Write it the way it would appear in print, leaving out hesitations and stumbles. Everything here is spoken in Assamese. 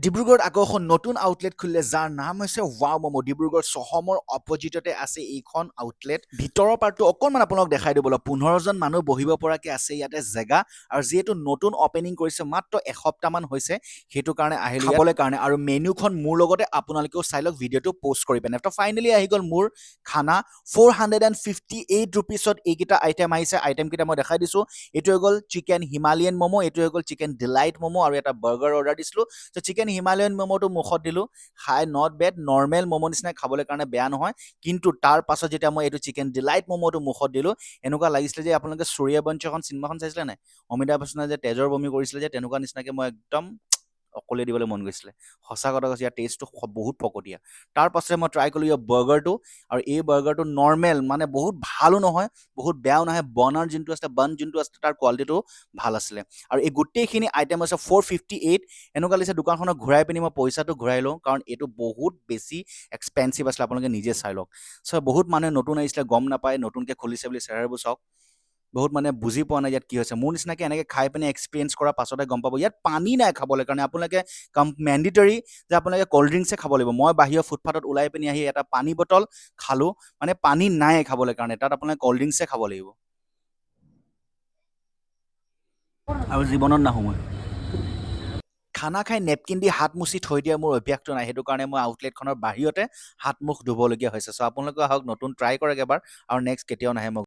ডিব্ৰুগড়ত আকৌ এখন নতুন আউটলেট খুলিলে, যাৰ নাম হৈছে ৱাও ম'ম'। ডিব্ৰুগড় চহমৰ অপজিটতে আছে এইখন আউটলেট। ভিতৰৰ পাৰ্টটো অকণমান আপোনালোক দেখাই দিব। 15জন মানুহ বহিব পৰাকৈ আছে ইয়াতে জেগা। আৰু যিহেতু নতুন অপেনিং কৰিছে, মাত্ৰ এসপ্তাহমান হৈছে, সেইটো কাৰণে আহিলোঁ খাবলৈ কাৰণে। আৰু মেনুখন মোৰ লগতে আপোনালোকেও চাই লওক ভিডিঅ'টো প'ষ্ট কৰি পিনে। তো ফাইনেলি আহি গ'ল মোৰ খানা। 458 ৰুপিছত এইকেইটা আইটেম আহিছে। আইটেমকেইটা মই দেখাই দিছোঁ। এইটো হৈ গ'ল চিকেন হিমালয়ান ম'ম', এইটো হৈ গ'ল চিকেন ডিলাইট ম'ম' আৰু এটা বাৰ্গাৰ অৰ্ডাৰ দিছিলোঁ। চ' চিকেন হিমালয়ান ম'ম'টো মুখত দিলোঁ, খাই not bed, normal momo নিচিনা, খাবলৈ কাৰণে বেয়া নহয়। কিন্তু তাৰ পাছত যেতিয়া মই এইটো চিকেন ডিলাইট ম'ম'টো মুখত দিলোঁ, এনেকুৱা লাগিছিলে যে আপোনালোকে সূৰ্যবংশী এখন চিনেমাখন চাইছিলে নাই, অমিতাভ বচ্চনে যে তেজৰ বমি কৰিছিলে যে, তেনেকুৱা নিচিনাকৈ মই একদম অকলে দিবলৈ মন গৈছিলে। সঁচা কথা কৈছোঁ, ইয়াৰ টেষ্টটো বহুত ফকটীয়া। তাৰ পাছতে মই ট্ৰাই কৰিলোঁ ইয়াৰ বাৰ্গাৰটো। আৰু এই বাৰ্গাৰটো নৰ্মেল, মানে বহুত ভালো নহয়, বহুত বেয়াও নহয়। বনাৰ যোনটো আছিলে, বান যোনটো আছিলে, তাৰ কোৱালিটিটো ভাল আছিলে। আৰু এই গোটেইখিনি আইটেম হৈছে 458। এনেকুৱা লাগিছে দোকানখনক ঘূৰাই পিনি মই পইচাটো ঘূৰাই লওঁ, কাৰণ এইটো বহুত বেছি এক্সপেঞ্চিভ আছিলে। আপোনালোকে নিজে চাই লওক। চ' বহুত মানুহে নতুন আহিছিলে, গম নাপায় নতুনকৈ খুলিছে বুলি। চেহেৰাবোৰ চাওক, বহুত মানে বুজি পোৱা নাই ইয়াত কি হৈছে। মোৰ নিচিনাকৈ এনেকৈ খাই পিনে এক্সপিৰিয়েঞ্চ কৰাৰ পাছতে গম পাব। ইয়াত পানী নাই খাবলৈ কাৰণে, আপোনালোকে মেণ্ডেটৰী যে আপোনালোকে ক'ল্ড ড্ৰিংকছে খাব লাগিব। মই বাহিৰৰ ফুটপাথত ওলাই পিনি আহি এটা পানী বটল খালোঁ, মানে পানী নাই খাবলৈ কাৰণে, তাত আপোনালোকে ক'ল্ড ড্ৰিংকছে খাব লাগিব। আৰু জীৱনত নাহোঁ মই। খানা খাই নেপকিন দি হাত মুচি থৈ দিয়া মোৰ অভ্যাসটো নাই, সেইটো কাৰণে মই আউটলেটখনৰ বাহিৰতে হাত মুখ ধুবলগীয়া হৈছে। চ' আপোনালোকেও আহক, নতুন ট্ৰাই কৰক এবাৰ আৰু নেক্সট কেতিয়াও নাহে মই।